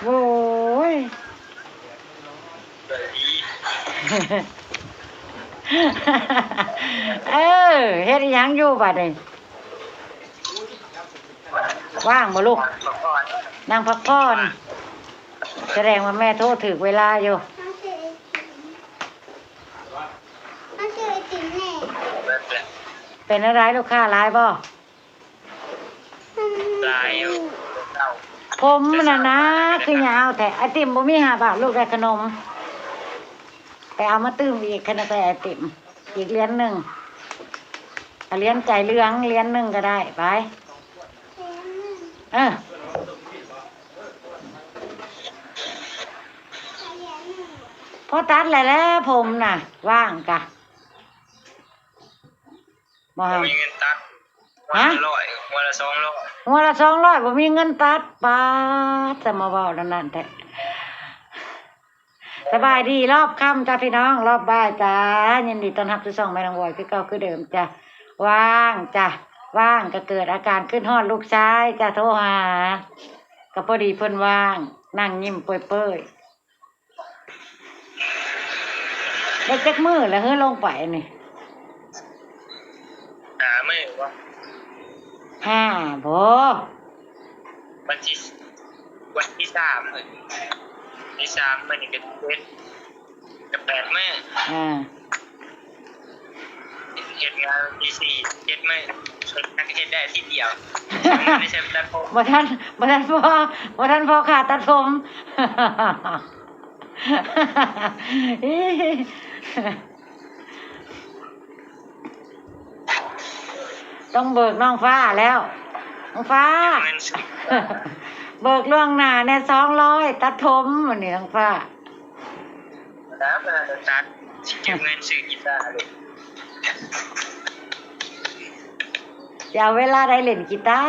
ໂອ້ຍ ເອີ ເຮັດອີ່ຫຍັງຢູ່ບາດນີ້? ວ່າງບໍ່ລູກ? ນັ່ງພັກຜ່ອນ. ສະແດງວ່າແມ່ໂທຖືກເວລາຢູ່. ເປັນແນວໃດ ລູກຄ້າຫຼາຍບໍ່? ຫຼາຍຢູ່. ຜົມມັນນະນາ ຄືຍາວແທ້. ໄອຕິມບໍ່ມີຫ້າບາດ ລູກໄດ້ຂະໜົມ ໄປເອົາມາຕື່ມອີກ ຄັນໄດ້ໄອຕິມອີກຫຼຽນໜຶ່ງ. ເອົາຫຼຽນໃຈເຫຼືອງຫຼຽນໜຶ່ງກໍໄດ້. ໄປ ເອີ ພໍຕັດແລ້ວແຫຼະ ຜົມນະ ວ່າງກະ ບໍ່ ບໍ່ມີເງິນຕັດ. ຮະ? ຫົວລະຮ້ອຍ ຫົວລະສອງຮ້ອຍ ຫົວລະສອງຮ້ອຍ ບໍ່ມີເງິນຕັດ. ປາດ ຈະມາເວົ້າແນວນັ້ນແທ້. ສະບາຍດີລອບຄ່ຳຈ້າພີ່ນ້ອງ ລອບບ່າຍຈ້າ. ຍິນດີຕ້ອນຮັບສູ່ຊ່ອງແມ່ນ້ອງບອຍຄືເກົ່າຄືເດີມຈ້າ. ວ່າງຈ້າ ວ່າງກະເກີດອາການຄິດຮອດລູກຊາຍຈ້າ ໂທຫາ ກະພໍດີເພິ່ນວ່າງ ນັ່ງຍິ້ມເປີຍໆ. ໄດ້ຈັກມື້ແລ້ວເຮີ ລົງໄປນີ້? ຫ້າມື້ບໍ່? ຫ້າບໍ່? ວັນທີ ວັນທີສາມມື້ ທີສາມມື້ນີ້ກໍເຈັດ ກໍແປດມື້. ອ່າ ເຮັດງານທີສີ່ ເຈັດມື້ ເຮັດງານກໍເຮັດໄດ້ອາທິດດຽວ ບໍ່ທັນ ບໍ່ທັນພໍ ບໍ່ທັນພໍຄ່າຕັດຜົມ. ຕ້ອງເບີກນ້ອງຟ້າແລ້ວ ນ້ອງຟ້າ ເບີກລ່ວງໜ້າແດ່ ສອງຮ້ອຍ ຕັດຜົມ ມື້ນີ້ນ້ອງຟ້າ. ບໍ່ໄດ້ ບໍ່ໄດ້ຕັດ ຊິເກັບເງິນຊື້ກີຕາເລີຍ ຊິເອົາເວລາໃດຫຼິ້ນກີຕາ?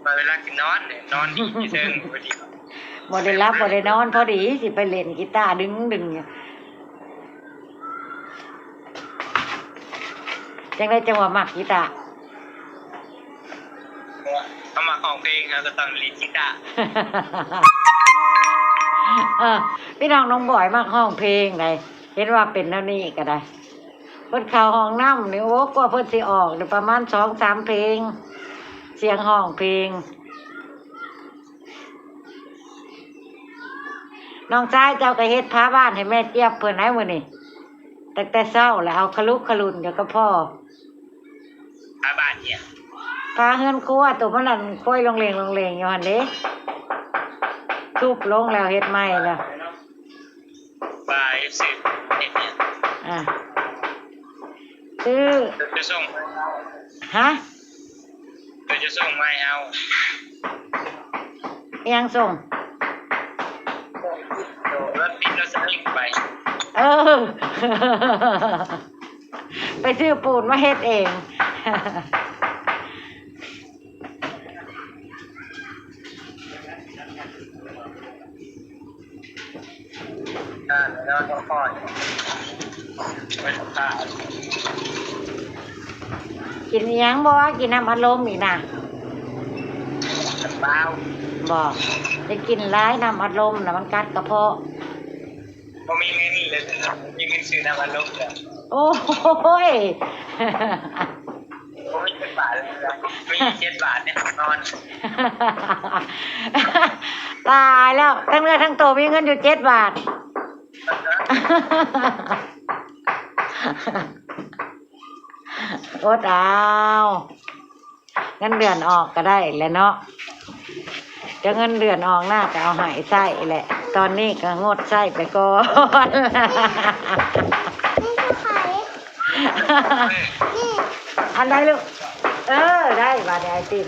ມາເວລາກິນນອນເດ້ ນອນດີທີ່ເທິງ ພໍດີ ບໍ່ໄດ້ຫຼັບບໍ່ໄດ້ນອນ ພໍດີຊິໄປຫຼິ້ນກີຕາດຶງໆ ຢູ່. ຈັ່ງໃດຈັ່ງວ່າມັກກີຕາ? ເຮົາມັກຮ້ອງເພງ ເຮົາກໍຕ້ອງຫຼິ້ນກີຕາ. ເອີ ພີ່ນ້ອງ ນ້ອງບອຍມັກຮ້ອງເພງໃດ ເຫັນວ່າເປັນແນວນີ້ກໍໄດ້. ເພິ່ນເຂົ້າຫ້ອງນ້ຳນີ້ ໂອ້ ກວ່າເພິ່ນຊິອອກນີ້ປະມານສອງສາມເພງ ສຽງຮ້ອງເພງ. ນ້ອງຊາຍເຈົ້າກໍເຮັດພາບ້ານໃຫ້ແມ່ຈຽບເພິ່ນໄດ໋ມື້ນີ້ ຕັ້ງແຕ່ເຊົ້າແລ້ວ ເອົາຂະລຸກຂະລຸນຢູ່ກັບພໍ່. ພາບ້ານຫຍັງ? ພາເຮືອນຄົວ ໂຕມັນນັ້ນຄວາຍລົງເລງໆ ຢູ່ຫັ້ນເດ້ ທຸບລົງແລ້ວເຮັດໃໝ່ແລ້ວ. ວ່າຊິຊື້ເຮັດຫຍັງ? ອ່າ ຊື້ ຈະສົ່ງ ຮະ? ເພິ່ນຈະສົ່ງມາໃຫ້ເຮົາ. ອີ່ຫຍັງສົ່ງ? ລົດຕິດລົດສະລິງໄປ. ເອີ ໄປຊື້ປູນມາເຮັດເອງ. ກິນອີ່ຫຍັງບໍ່? ກິນນ້ຳອັດລົມອີກນະ? ນ້ຳເປົ່າ. ບໍ່ ໄດ້ກິນຫຼາຍ ນ້ຳອັດລົມນະ ມັນກັດກະເພາະ. ບໍ່ມີເງິນເລີຍ ບໍ່ມີເງິນຊື້ນ້ຳອັດລົມເລີຍ. ໂອ້ຍ ບໍ່ມີຈັກບາດເລີຍ ມີເຈັດບາດໃນຫ້ອງນອນ. ຕາຍແລ້ວ ທັງເນື້ອທັງໂຕມີເງິນຢູ່ເຈັດບາດ. ອົດເອົາ ເງິນເດືອນອອກກໍໄດ້ແຫຼະເນາະ ດຽວເງິນເດືອນອອກໜ້າກໍເອົາໃຫ້ໃຊ້ແຫຼະ ຕອນນີ້ກໍງົດໃຊ້ໄປກ່ອນ. ອັນໃດລູກ? ເອີ ໄດ້ບາດນີ້ໄອຕິມ.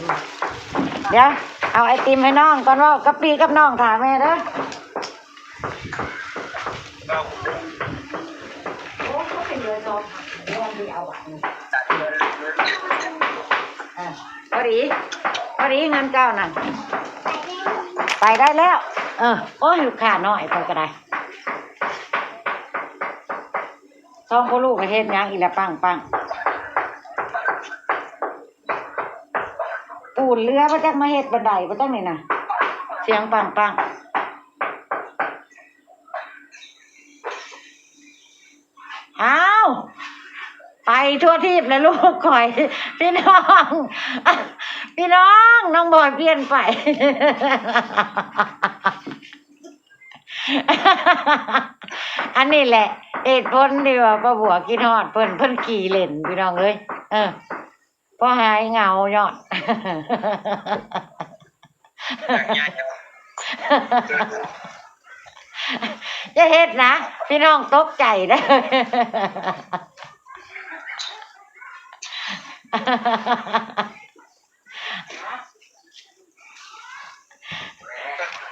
ດຽວເອົາໄອຕິມໃຫ້ນ້ອງກ່ອນ ເວົ້າກັບພີ່ກັບນ້ອງ ຖ້າແມ່ເດີ. ພໍດີ ພໍດີເງິນເຈົ້ານັ້ນ ໄປໄດ້ແລ້ວ. ເອີ ໂອ້ຍ ລູກຄ້ານ້ອຍຂ້ອຍກໍໄດ້. ສອງພໍ່ລູກກໍເຮັດຫຍັງອີກລະ ປັ້ງໆ. ປູນເຫຼືອບໍ່ຈັກມາເຮັດບັນໄດບໍ່ຈັກນີ້ນະ. ສຽງປັງໆ. ອ້າວ ໄປທົ່ວທີບແລ້ວລູກຂ້ອຍ ພີ່ນ້ອງ ພີ່ນ້ອງ ນ້ອງບອຍປ່ຽນໄປ. ອັນນີ້ແຫຼະເຫດຜົນທີ່ວ່າປ້າບົວຄິດຮອດເພິ່ນ ເພິ່ນຂີ້ຫຼິ້ນ ພີ່ນ້ອງເອີຍ. ເອີ ພໍຫາຍເຫງົາຍ້ອນ ຢ່າເຮັດນະ ພີ່ນ້ອງຕົກໃຈເດີ້.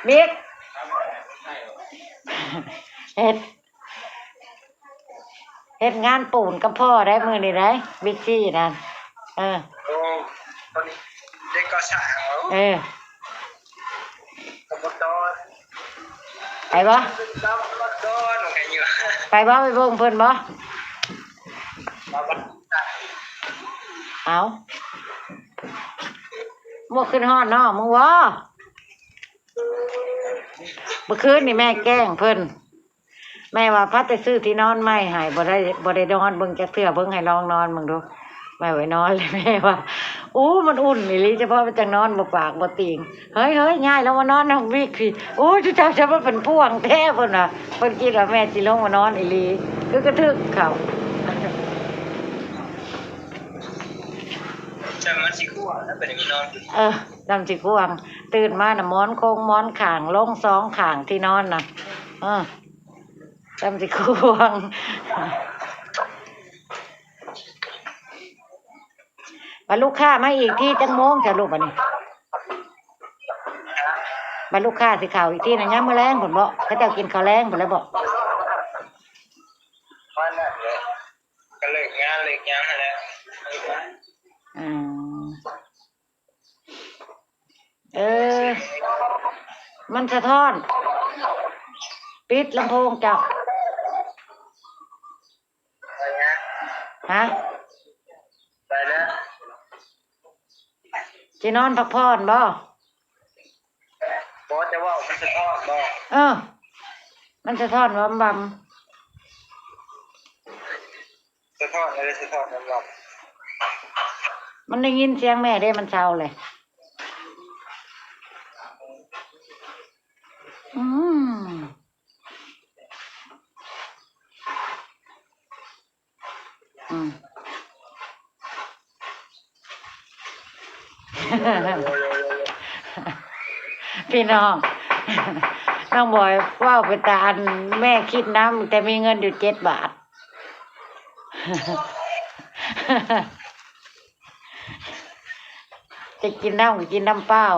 ມິກ ເຮັດ ເຮັດງານປູນກັບພໍ່ໄດ໋ມື້ນີ້ໄດ໋ ບິກຊີນັ້ນ. ເອີ ໂອ້ ເດັກກໍ່ສ້າງ. ເອີ ໄປບໍ່? ໄປບໍ່? ໄປເບິ່ງເພິ່ນບໍ່? ເອົ້າ ບໍ່ຂຶ້ນຮອດນ້ອງມຶງບໍ່? ເມື່ອຄືນນີ້ແມ່ແກ້ງເພິ່ນ ແມ່ວ່າພາແຕ່ຊື້ທີ່ນອນໃໝ່ໃຫ້ ບໍ່ໄດ້ ບໍ່ໄດ້ນອນເບິ່ງຈັກເທື່ອ ເບິ່ງໃຫ້ລອງນອນເບິ່ງດູ. ແມ່ໄວ້ນອນ ແລ້ວແມ່ວ່າ ໂອ້ ມັນອຸ່ນອີ່ຫຼີ ສະເພາະມັນຈັ່ງນອນບໍ່ປາກບໍ່ຕີງ. ເຮີ້ຍໆ ຍ້າຍລະມານອນນຳວິກພີ້. ໂອ້ຍ ຈຸເຈົ້າຈະມາເປັນພວງແທ້ ເພິ່ນວ່າ ເພິ່ນຄິດວ່າແມ່ຊິລົງມານອນອີ່ຫຼີ ຄືກະຖືກເຂົາ. ຈຳມັນຊິກວ້າງນະ ໄປໄດ້ມານອນ. ເອີ ຈຳຊິກວ້າງ ຕື່ນມານະ ໝອນຄົງໝອນຂ້າງ ລົງສອງຂ້າງທີ່ນອນນະ. ເອີ ຈຳຊິກວ້າງ. ບັດລູກຄ້າມາອີກທີຈັກໂມງຊະລູກ ບັດນີ້? ບັດລູກຄ້າຊິເຂົ້າອີກທີນະ ຍາມມື້ແລງພຸ້ນບໍ? ເຂົາເຈົ້າກິນເຂົ້າແລງພຸ້ນແລ້ວບໍ? ປະມານນັ້ນແຫຼະ ກະເລີກງານເລີກຫຍັງຫັ້ນແຫຼະ. ອືມ ເອີ ມັນສະທ້ອນ. ປິດລຳໂພງເຈົ້າ. ໄປນະ ຮະ? ໄປນະ. ຊິນອນພັກຜ່ອນບໍ? ບໍ່ ຈະເວົ້າມັນສະທ້ອນບໍ? ເອີ ມັນສະທ້ອນວຳວຳ. ສະທ້ອນ ເອີ ສະທ້ອນວຳວຳ. ມັນໄດ້ຍິນສຽງແມ່ເດ້ ມັນເຊົາແຫຼະ. ອືມ. ອືມ ພີ່ນ້ອງ ນ້ອງບອຍເວົ້າເປັນຕາອັນ ແມ່ຄິດນຳ ແຕ່ມີເງິນຢູ່ເຈັດບາດ ຈະກິນນ້ຳກໍກິນນ້ຳເປົ່າ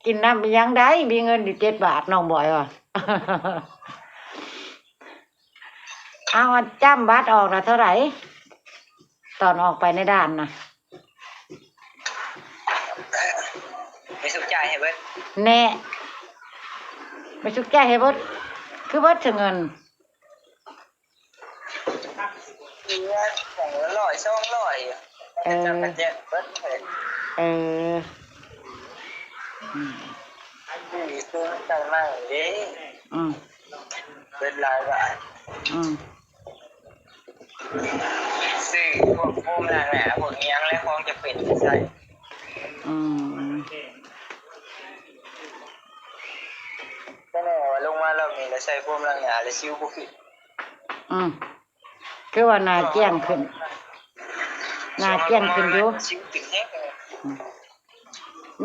ກິນນ້ຳອີ່ຫຍັງໄດ້ ມີເງິນຢູ່ເຈັດບາດ ນ້ອງບອຍວ່າ. ເອົາ ອັນຈ້ຳບັດອອກນະເທົ່າໃດ? ຕອນອອກໄປໃນດ່ານນະ ແມ່ສຸກຈ່າຍໃຫ້ເບິດ. ແນ່ ແມ່ສຸກຈ່າຍໃຫ້ເບິດ ຄືເບິດເຖິງເງິນ ເຫຼືອສອງຮ້ອຍ ສອງຮ້ອຍ. ເອີ ເອີ ອືມ ອັນນີ້ຊື້ເຄື່ອງໃຊ້ໃໝ່ເດ້. ອືມ ເບິດຫຼາຍບາດ. ອືມ ຊື້ພວກໂຟມລ້າງໜ້າ ພວກອີ່ຫຍັງ ແລະ ຂອງຈຳເປັນທີ່ໃຊ້. ອືມ ແຕ່ແນ່ວ່າລົງມາລອບນີ້ລະໃສ່ໂຟມລ້າງໜ້າລະສິວບໍ່ຂຶ້ນ. ອືມ ຄືວ່າໜ້າແຈ້ງຂຶ້ນ ໜ້າແຈ້ງຂຶ້ນຢູ່. ຊິວຂຶ້ນແຮງ. ອືມ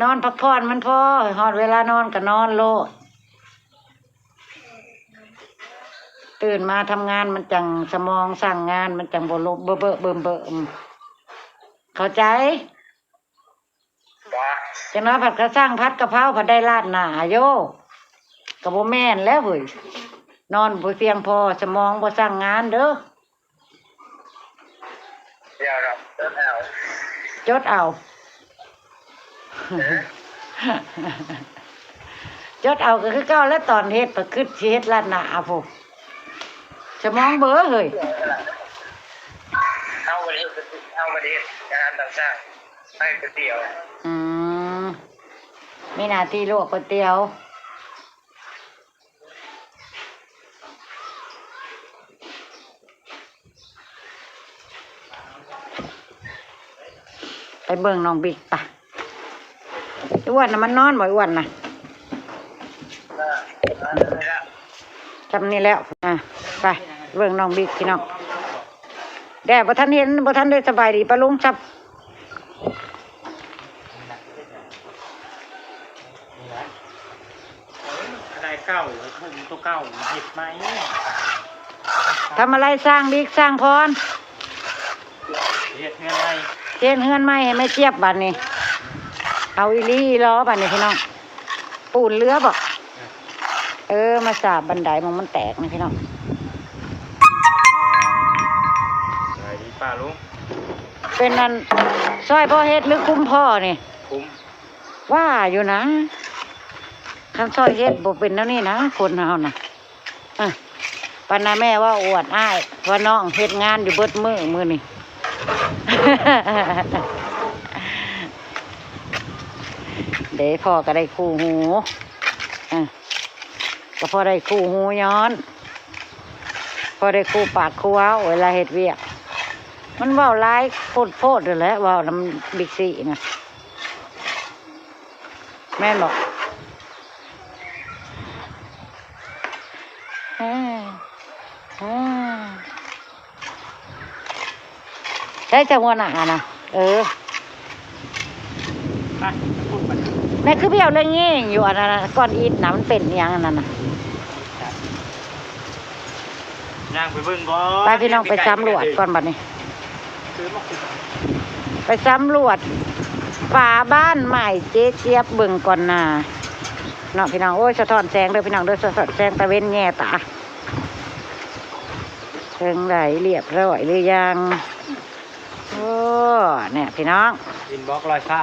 ນອນພັກຜ່ອນມັນພໍ ຮອດເວລານອນກໍນອນໂລດ. ຕື່ນມາທຳງານມັນຈັ່ງສະໝອງສັ່ງງານ ມັນຈັ່ງບໍ່ລຸບເບີເບີເບີເບີ. ເຂົ້າໃຈ? ບໍ່ ຈັກໜ້ອຍພັດກະສັ່ງຜັດກະເພົາ ພັດໄດ້ລາດໜ້າໂຢ ກະບໍ່ແມ່ນແລ້ວເຮີ້ຍ. ນອນບໍ່ພຽງພໍ ສະໝອງບໍ່ສັ່ງງານເດີ້. ດຽວດອກ ຈົດເອົາ ຈົດເອົາ ເອີ ຈົດເອົາກໍຄືເກົ່າແລ້ວ. ຕອນເຮັດ ປະຄຶດຊິເຮັດລາດໜ້າພຸ້ນ ສະໝອງເບີເຮີ້ຍ. ເຮົາບໍ່ໄດ້ເຮັດ ເຮົາບໍ່ໄດ້ເຮັດອາຫານຕາມສັ່ງ ໃຫ້ກ໋ວຍຕຽວ. ອືມ ມີໜ້າທີ່ລວກກ໋ວຍຕຽວ. ເບິ່ງນ້ອງບິກປະ. ອ້ວນນະ ມັນນອນບໍ່? ອ້ວນນະ ຊ່ຳນີ້ແລ້ວ. ອ່າ ໄປເບິ່ງນ້ອງບິກ ພີ່ນ້ອງ. ແດ່ ບໍ່ທັນເຫັນ ບໍ່ທັນໄດ້ສະບາຍດີປ້າລຸງຊ້ຳ. ລາຍເກົ່າ ໂຕເກົ່າເຮັດໃໝ່. ທຳອະໄລ ສ້າງບິກ ສ້າງພອນ? ເຮັດເຮືອນໃໝ່ ເຮັດເຮືອນໃໝ່ໃຫ້ແມ່ຈຽບບາດນີ້. ເອົາອີ່ຫຼີອີ່ຫຼໍບາດນີ້ ພີ່ນ້ອງ. ປູນເຫຼືອບໍ່? ເອີ ມາສາບບັນໄດໝ່ອງມັນແຕກນີ້ ພີ່ນ້ອງ. ສະບາຍດີປ້າລຸງ. ເປັນອັນ ຊ່ອຍພໍ່ເຮັດ ຫຼື ຄຸມພໍ່ນີ້? ຄຸມ. ວ່າຢູ່ນະ ຄັນຊ່ອຍເຮັດບໍ່ເປັນແນວນີ້ນະ ຄົນເຮົານະ. ອະ ປານນາແມ່ເວົ້າອວດອ້າຍວ່ານ້ອງເຮັດງານຢູ່ເບິດມື້ມື້ນີ້. ເດ້ ພໍ່ກໍໄດ້ຄູ່ຫູ. ອະ ກໍພໍໄດ້ຄູ່ຫູຍ້ອນ ພໍໄດ້ຄູ່ປາກຄູ່ເວົ້າເວລາເຮັດວຽກ. ມັນເວົ້າຫຼາຍໂພດໆ ນັ້ນແຫຼະ ເວົ້ານຳບິກຊີນະ. ແມ່ນບໍ່? ເອີ ເອີ ໃຊ້ຈະຫົວໜ້ານະ. ເອີ ໄປພຸ້ນບັດນີ້. ແມ່ຄືໄປເອົາເລື່ອງແຍງຢູ່ອັນນັ້ນນະ ກ້ອນອິດນະ ມັນເປັນອີ່ຫຍັງອັນນັ້ນນະ? ຍ່າງໄປເບິ່ງບໍ່? ໄປພີ່ນ້ອງ ໄປສຳຫຼວດກ່ອນບັດນີ້. ໄປສຳຫຼວດຝາບ້ານໃໝ່ເຈຈຽບເບິ່ງກ່ອນນາເນາະພີ່ນ້ອງ. ໂອ້ຍ ສະທ້ອນແສງເດີພີ່ນ້ອງເດີ ສະທ້ອນແສງຕາເວັນແຍ່ຕາ. ເຖິງໃດ ລຽບຮ້ອຍຫຼືຍັງ? ໂອ້ ແນ່ພີ່ນ້ອງ ດິນບລັອກລອຍຟ້າ.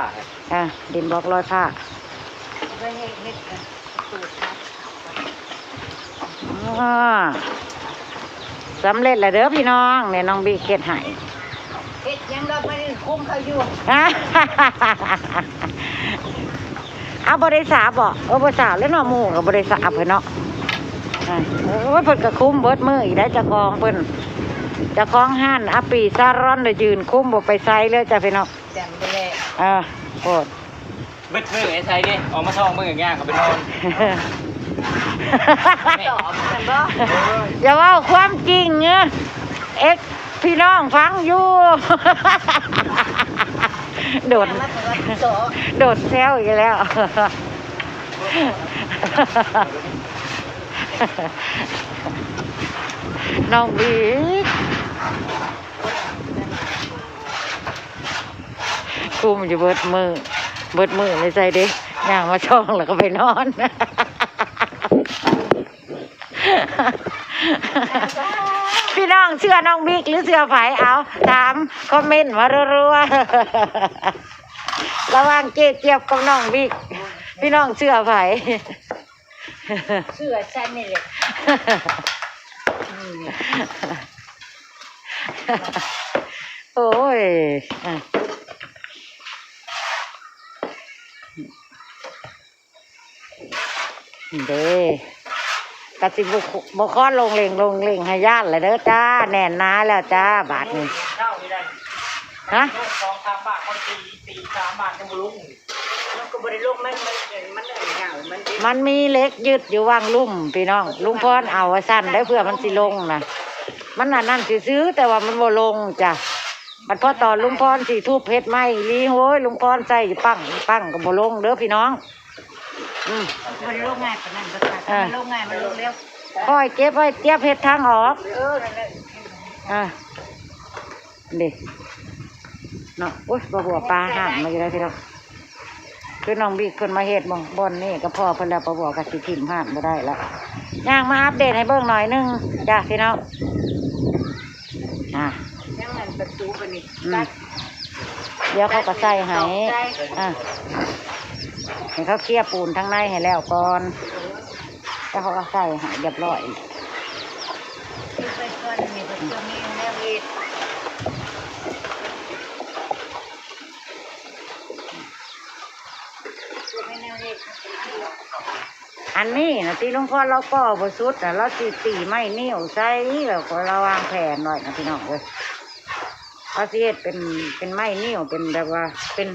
ອ່າ ດິນບລັອກລອຍຟ້າ. ໄປເຮັດ ເຮັດ ອ່າ ສຳເລັດແລ້ວເດີພີ່ນ້ອງ. ນີ້ນ້ອງບີເຮັດໃຫ້. ເຮັດຫຍັງລະ ໄປຄຸມເຂົາຢູ່. ເອົາ ບໍ່ໄດ້ສາບບໍ່? ເອີ ບໍ່ສາບແລ້ວເນາະ ໝູ່ກໍບໍ່ໄດ້ສາບເພິ່ນເນາະ. ໂອ້ຍ ເພິ່ນກໍຄຸມເບິດມື້ອີກໄດ໋ ເຈົ້າຂອງເພິ່ນ ເຈົ້າຂອງຮ້ານອາປີຊາລອນ ລະຢືນຄຸມບໍ່ໄປໃສເລີຍຈ້າພີ່ນ້ອງ. ເອີ ໂພດ. ເບິດມື້ໄປໃສເດ້ ອອກມາຊອກເບິ່ງ ຍ່າງເຂົ້າໄປນອນ. ຕອບແມ່ນບໍ່? ຢ່າເວົ້າຄວາມຈິງເອີ ເອັກ ພີ່ນ້ອງຟັງຢູ່. ໂດນ ໂດນແຊວອີກແລ້ວ ນ້ອງບີ. ກຸມຢູ່ເບິດມື້ ເບິດມື້ໃນໃຈເດ້ ຍ່າງມາຊ່ອງແລ້ວກໍໄປນອນ. ພີ່ນ້ອງເຊື່ອນ້ອງບິກ ຫຼື ເຊື່ອໃຜ? ເອົາ ຖາມຄອມເມັນມາລົວໆ ລະຫວ່າງເຈຈຽບກັບນ້ອງບິກ ພີ່ນ້ອງເຊື່ອໃຜ? ເຊື່ອຊັ້ນນີ້ແຫຼະ. ໂອ້ຍ ເດ້ ກະຊິບໍ່ ບໍ່ຂໍລົງເຫຼັງ ລົງເຫຼັງໃຫ້ຢ້ານແຫຼະເດີຈ້າ ແໜ້ນໜາແລ້ວຈ້າ ບາດນີ້. ຮະ? ສອງສາມບາດ ເຂົາຕີ ຕີສາມບາດ ຍັງບໍ່ລົງ. ມັນກໍບໍ່ໄດ້ລົງ ມັນ ມັນ ມັນ ມັນ ມັນມີເຫຼັກຍຶດຢູ່ຫວ່າງລຸ່ມພີ່ນ້ອງ ລຸງພອນເອົາວ່າຊັ້ນໄດ໋ ເພື່ອມັນຊິລົງນະ ມັນອັນນັ້ນຊື່ໆ ແຕ່ວ່າມັນບໍ່ລົງຈ້ະ. ບັດພໍຕອນລຸງພອນຊິທຸບເຮັດໃໝ່ອີ່ຫຼີ ໂອ້ຍ ລຸງພອນໃສ່ປັ້ງ ປັ້ງກໍບໍ່ລົງເດີພີ່ນ້ອງ. ອືມ ບໍ່ໄດ້ລົງງ່າຍປານນັ້ນ ບໍ່ ຖ້າມັນລົງງ່າຍ ມັນລົງແລ້ວ. ຄ່ອຍເກັບໄວ້ ຈຽບເຮັດທາງອອກ. ເອີ ນັ້ນແຫຼະ ອ່າ ເດ້ເນາະ. ໂອ້ຍ ບໍ່ຫົວປາຫາມມາຢູ່ໄດ້ພີ່ນ້ອງ. ຄືນ້ອງບິກເພິ່ນມາເຮັດໝ່ອງບ່ອນນີ້ກໍພໍເພິ່ນແລ້ວ ປາບົວກໍຊິຖິ້ມຮ້ານບໍ່ໄດ້ລະ. ຍ່າງມາອັບເດດໃຫ້ເບິ່ງໜ້ອຍໜຶ່ງຈ້າພີ່ນ້ອງ. ອ່າ ຍັງອັນປະຕູບັດນີ້ ອືມ ຕັດ ດຽວເຂົາກໍໃສ່ໃຫ້ ອ່າ ໃຫ້ເຂົາເຄຍປູນທາງໃນໃຫ້ແລ້ວກ່ອນ ແລ້ວເຂົາກໍໃສ່ໃຫ້ຮຽບຮ້ອຍ. ເກັບໄວ້ກ່ອນ ນີ້ເພິ່ນກໍມີແນວເຮັດ. ອັນນີ້ນະ ທີ່ລຸງພອນລາວກໍ່ບໍ່ສຸດນະ ລາວຊິຕີໄມ້ນິ້ວໃສ່ ແລ້ວກໍລາວວາງແຜນໄວ້ນະ ພີ່ນ້ອງເອີຍ. ເຂົາຊິເຮັດເປັນ ເປັນໄມ້ນິ້ວ ເປັນແບບວ່າເປັນ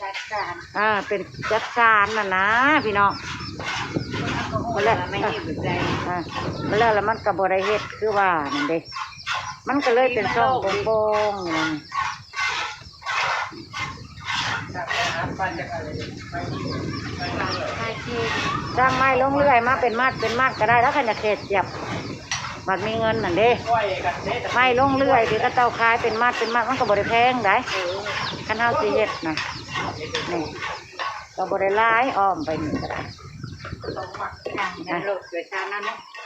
ຈັກສານ ອ່າ ເປັນຈັກສານນັ້ນນະພີ່ນ້ອງ. ແລ້ວ ອ່າ ແລ້ວ ແລ້ວມັນກໍບໍ່ໄດ້ເຮັດຄືວ່ານັ້ນເດ້ ມັນກໍເລີຍເປັນຊ່ອງໂປ່ງໆຢູ່ນັ້ນ. ສ້າງໄມ້ລົງເລື່ອຍມາເປັນມັດເປັນມັດກໍໄດ້ແລ້ວ ຄັນຢາກເຮັດຈຽບ ບັດມີເງິນນັ້ນເດ້. ໄມ້ລົງເລື່ອຍທີ່ເຂົາເຈົ້າຂາຍເປັນມັດເປັນມັດ ມັນກໍບໍ່ໄດ້ແພງໃດ ເອີ ຄັນເຮົາຊິເຮັດນະ. ນີ້ກໍບໍ່ໄດ້ຫຼາຍ ອ້ອມໄປນີ້ກໍໄດ້.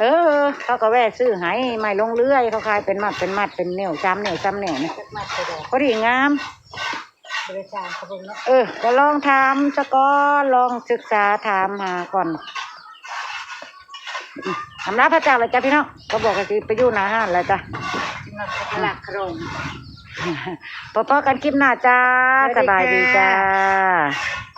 ເອີ ເຂົາກໍແວ່ຊື້ໃຫ້ ໄມ້ລົງເລື່ອຍ ເຂົາຂາຍເປັນມັດເປັນມັດ ເປັນນິ້ວ ສາມນິ້ວ ສາມນິ້ວນີ້ ຈັກມັດເທົ່າໃດ ພໍດີງາມ. ບໍ່ໄດ້ສ້າງກັບເພິ່ນເນາະ ເອີ ກໍລອງຖາມສາກ່ອນ ລອງສຶກສາຖາມຫາກ່ອນ. ອຳລາພະເຈົ້າແລ້ວຈ້າພີ່ນ້ອງ ກໍບອກວ່າຊິໄປຢູ່ໜ້າຮ້ານແລ້ວຈ້າ ມາຂະລາກຂະໂລງ. ພໍໆກັນຄລິບໜ້າຈ້າ ສະບາຍດີ ສະບາຍດີຈ້າ ຈ້າ.